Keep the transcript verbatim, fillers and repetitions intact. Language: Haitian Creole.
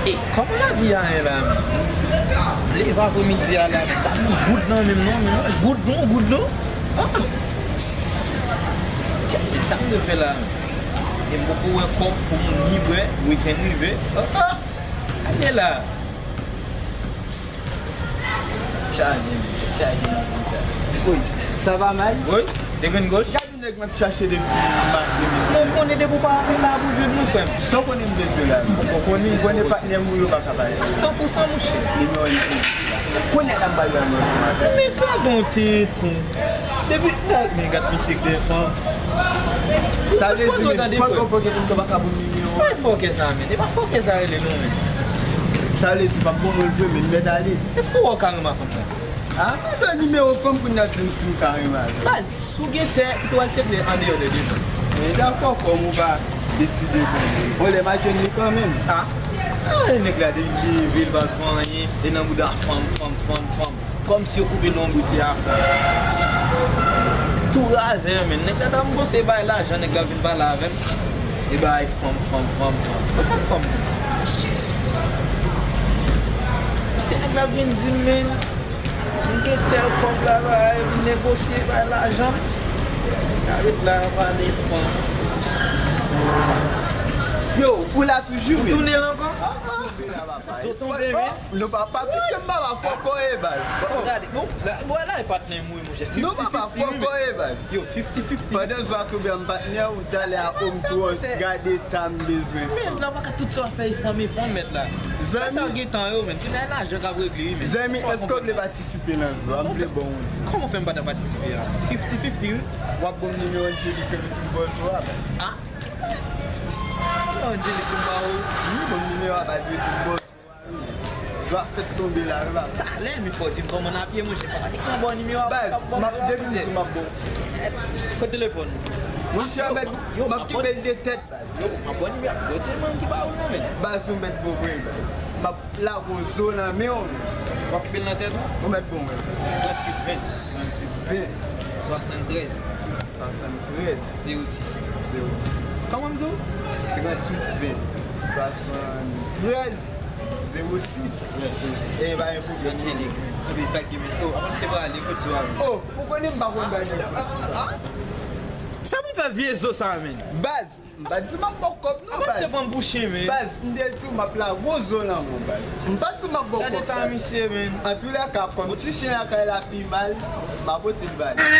E kòman lavi a ye la menm? Leve apremidi a la, pa gen goud nan men m non, men goud non, goud non. Ah! Kèt, sa m dwe fè la menm? E m poko wè kòb pou m ni bwè, wikenn rive. Ah! Ale la! Tchaje, tchaje, tchaje. Wi, sa va mal? Wi, de grenn goch. Yon nèg m ap chache depi maten. Mwen konnen depi w pa apre la pou jwenn mwen, frè m. Sa w konnen m bezwen la? Ou poko konnen? M konnen patnè m ou yo pa ka bay. San pou san, monchè. Nimewo li pou la. Kounye a la m ba yo a nimewo maten. Men gadon tenten. Depi, men gad misye k devan. Sa vle di, men, fòk ou fòke konsa w pa ka pou nimewo. Pa fòke sa, men. E pa fòke sa rele non, men. Sa vle di, w p ap bon mwen vre, men m mèt ale. Èske w wè w ka renmen fanm sa? Ah, m ap ba nimewo fanm pou n ap di m si m ka renmen avè l. Baz, si w gen tè, pito w al setle andeyò de devan. Men dakò, kòm ou pa deside pou mwen. Bon, lè m a jwenn li kanmenm. Ah. Ah, nèg la, depi li leve, li pa fè anyen. E nan bouda fanm, fanm, fanm, fanm. Kòmsi yo koupe l yon bout li a fanm. Tou razè, men. Nèg la ta m panse bay lajan, nèg la vin pale avè m. E bay fanm, fanm, fanm, fanm. Mwen sa fanm. Se nèg la vin di m, men. M gen tèl kòb la, bagay, vin negosye, bay lajan. Gade la, pale fanm. Yo, ou la toujou, wi. Ou tounen l ankò? Ah, ah. Zo tonbe, men. Nou papa touche m, papa, fòk ou ye, baz. Bon, gade, bon, la, bon, la, e patnè m, wi, monchè. Nou papa, fifty fifty, fòk ou ye, baz. Yo, fifty fifty. Pandan zo a tonbe an patnè, ou talè a, o m twò, gade ta m bezwen fanm. Men, la, pa ka tout sa w ap fè, e fanm, e fanm, mèt la. Zanmi. Sa gen tan, yo, men. Tounen lajan k ap regle, wi, men. Zanmi, èske w vle pati Patisipe nan zo a, m vle ba w yon. Kòman fè m pa ta patisipe a? Fifty fifty, wi. W ap ban m nimewo Angelique ke m tou bò zo a, baz. Ah? Nimewo Angelique pou m ba ou? Wi, ban m nimewo a, baz, m tou bò zo a, wi. Zo a fèk tonbe la, wi, baz. Talè, men fò w di m kòman n ap ye, monchè. Pa nik nan ba w nimewo a, baz, m ap, depi m di m ap ba w. Kote telefòn? Monchè, m ap kite l de tèt. Yo, m ap ba w nimewo a. Yo te ban m ki ba ou non, men. Baz, ou mèt bon, wi, baz. M ap lage yon zo nan men w, men. W ap fè l nan tèt ou? Ou mèt bon, wi. Tranntuit ven. Tranntuit ven. Swasanntrèz. Swasanntrèz. Zewo sis. Zewo sis. Kòman m di w? Tranntuit ven. Swasanntrèz. Zewo sis. Wi, zewo sis. E pa gen pwoblèm. Angelique. Epi sa ki men. Oh, avan se pa ale kot zo a, men. Oh, ou konnen m pa konn bagay nèg. Ah, ah, ah. Sa pou m fè vye zo sa, men? Baz, m pa di m ap ba w kòb non, baz. Avan se pran bouche, men. Baz, m te di w m ap lage yon zo nan men w, baz. M pa di w m ap ba w kòb, baz. Gade ta misye, men. Antoulèka, kòm ti chen lakay la pi mal, m a pote l ba li.